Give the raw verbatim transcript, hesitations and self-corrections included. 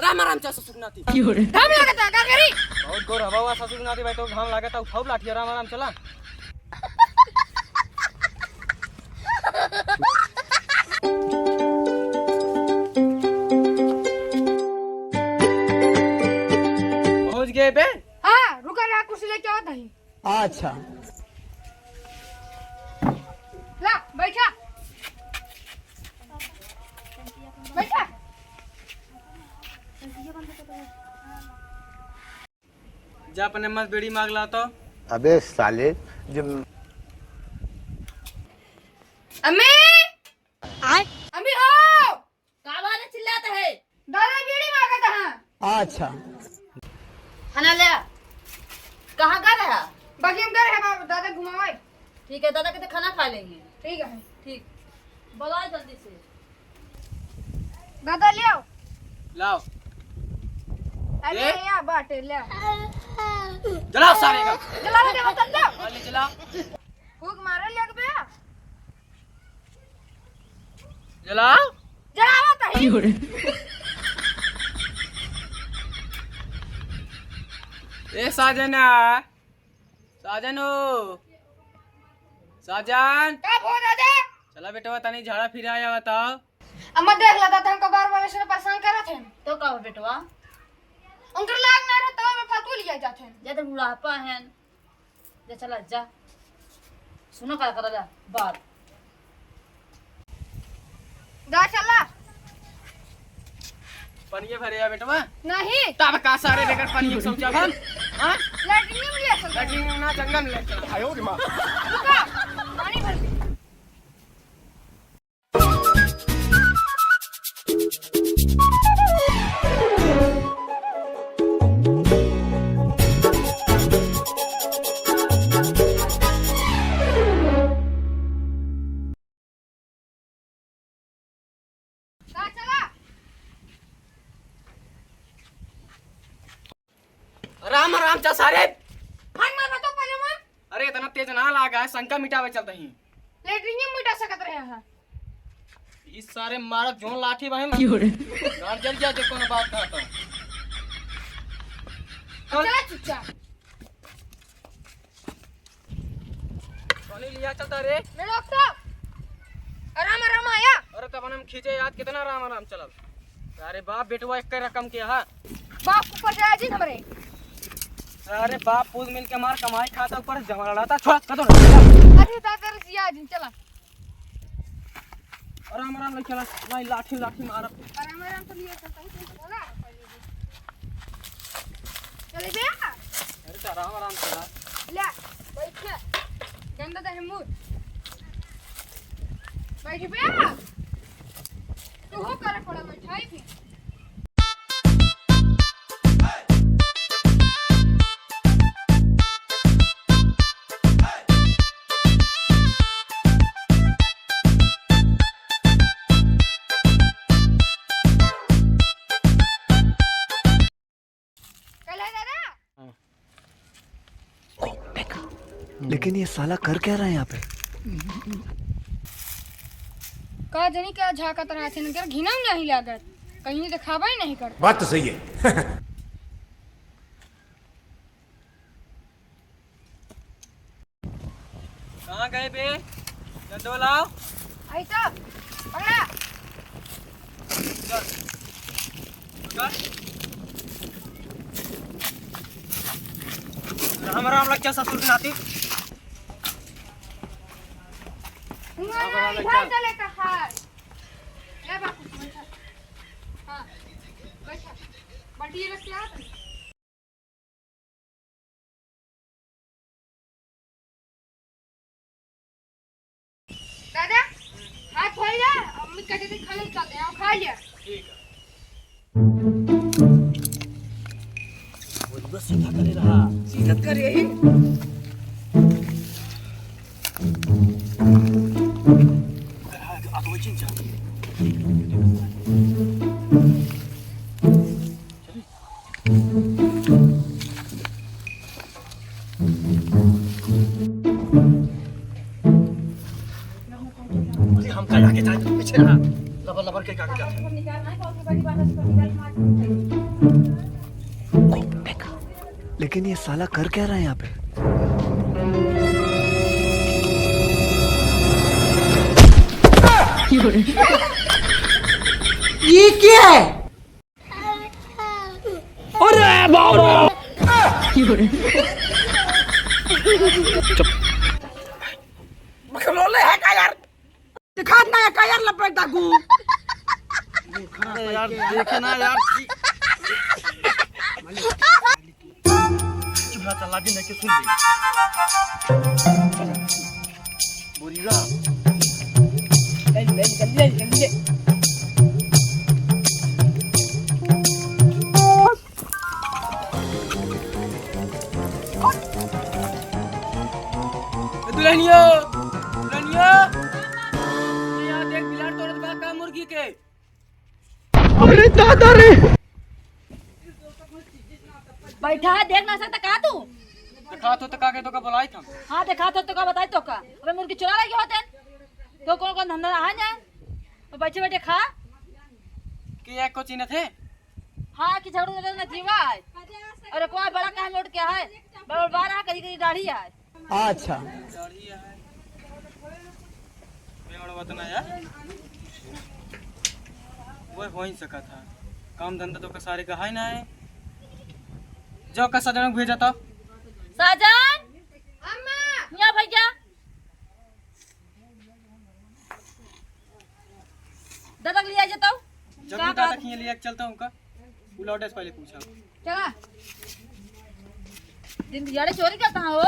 राम राम चल ससुर नाती। क्यों रे? घाम लागत है, का करी? बहुत गोर हवा हुआ ससुर नाती भाई, तो घाम लागत है, उठाओ लाठी, राम राम चला। पहुँच गए बे? हाँ, रुका ना, कुर्सी लेके आओ तहीं। अच्छा। ला, बैठा। बैठा। जा अपने मस बीड़ी मांग ला तो। अबे साले, जब अम्मी! आय? अम्मी हो! का बात है चिल्लात है? दादा बीड़ी मांगत है। अच्छा। खाना ले। कहाँ का रहा? बगिया में रहे बाबू, दादा घुमावे। ठीक है, दादा के तो खाना खा लेंगे। ठीक है। ठीक। बुलाओ जल्दी से। दादा ले आओ। लाओ। अरे ए? या बाटे ले आओ। जलाओ सारे का। जला दे बता ले। हाँ, ले जला। फूक मारे लग बे। जलाओ। जलावा तही। क्यों रे? ए साजना, साजन हो, साजन। का भो दादा? चला बेटवा, तनी झाड़ा फिरा आया बताओ। अम्मा देख ला दादा, हमका बार बार ऐसे परेशान करत हैं। तो का हो बेटवा? उनकर लाग ना रहे, तब में फालतू लिया जाते हैं। जा तो बुढ़ापा है। जा चला, जा। सुनो का करा जा, बात। जा चला। पनिया भरे आ बेटवा? नहीं। तब का सारे बेकर पनिया शौचा भर? हाँ? लैट्रिन में लिया चल। लैट्रिन में ना, जंगल में ले चल। आयो रे माँ। रुका, पानी भर ले। राम राम चा सारे। भाग मार बा तो पहले मार। अरे इतना तेज ना लागा है, शंका मिटावे चलते ही। लेटरिन में मिटा सकत रहे हैं। इस सारे मारत जोन लाठी बहन। क्यों रे? घर जल गया जो कोनो बात कहता हूँ। चल। चला चुपचाप। पानी लिया चलता रे। मैं डॉक्टर। आराम आराम आया। अरे तब हम खींचे याद कितना आराम आराम चलल। अरे बाप बेटवा एक रकम के हा। बाप ऊपर जाए जी हमरे। अरे बाप पूत मिल के मार कमाई खाता ऊपर जमा लड़ाता छोड़ कदो। अरे दादा रे सिया जी चला। आराम आराम ले चला। भाई लाठी लाठी मारब। आराम आराम से लिया चलता हूँ तुम चला। चले बे। अरे तो आराम आराम से ला। ले, बैठ के। गंदा दे मुंह। बैठ बे। तू हो करे पड़ा बैठाई थी। चला दादा। हाँ। ओ, देख। लेकिन ये साला कर क्या रहा है यहाँ पे? का जनी का झांकत रहा थे, इनकर घिना नहीं लागत, कहीं दिखावा ही नहीं करता। बात तो सही है। कहाँ गए बे? गंडो लाओ। आई तो, पकड़ा। चल। पकड़। राम राम लग जा ससुर के नाती। राम राम लग जा। चले तो हाय। ले बापू, बैठा। हाँ, बैठा। बटिया रख के आ। दादा, हाथ धोई ले, अम्मी कहते थे खाना निकाल दे, आओ खा लिया। ठीक है। वो बस सीधा करे रहा। सीधा करे यही। अरे, हमका आगे जाए, तू पीछे रहा। लबर लबर के कागज है। लेकिन ये साला कर क्या रहा है यहाँ पे? ये क्या है? अरे बाप रे! बकलोले है का यार? दिखात ना है का यार लपेटा गू? यार देखे ना यार। चूल्हा चला दिन के सुन ले। बोरीगा। ले, ले, निकल ले, निकल ले। ए दुल्हनिया, दुल्हनिया। ये यहाँ देख, बिलार तोड़त बा का मुर्गी के? अरे दादा रे। बैठा है, देख ना सकता का तू? देखात हो तो का के तोका बोलाइत हम? हाँ, देखात हो तो का बताई तोका? अबे मुर्गी चुरा लगी होते। तो कौन कौन धंधा है ना? तो बैठे बैठे खा। कि एक को चिन्हत है? हाँ, कि झगड़ू ना जीवा है। अरे कोई बड़ा कहाँ में उठ के है? बड़ा बड़ा रहा, कहीं कहीं दाढ़ी है। अच्छा। दाढ़ी है। पेड़ वतना यार। वो हो ही सका था। काम धंधा तो का सारे का है ना है। जो का साजन भेजा था। साजन! अम्मा! यहाँ भैया। दादा के लिए आ जाता हूँ। जब का दादा बात? खिए लिए चलता हूँ का। बुलाओ डस पहले पूछा। चला। दिन दिहाड़े चोरी करता हो?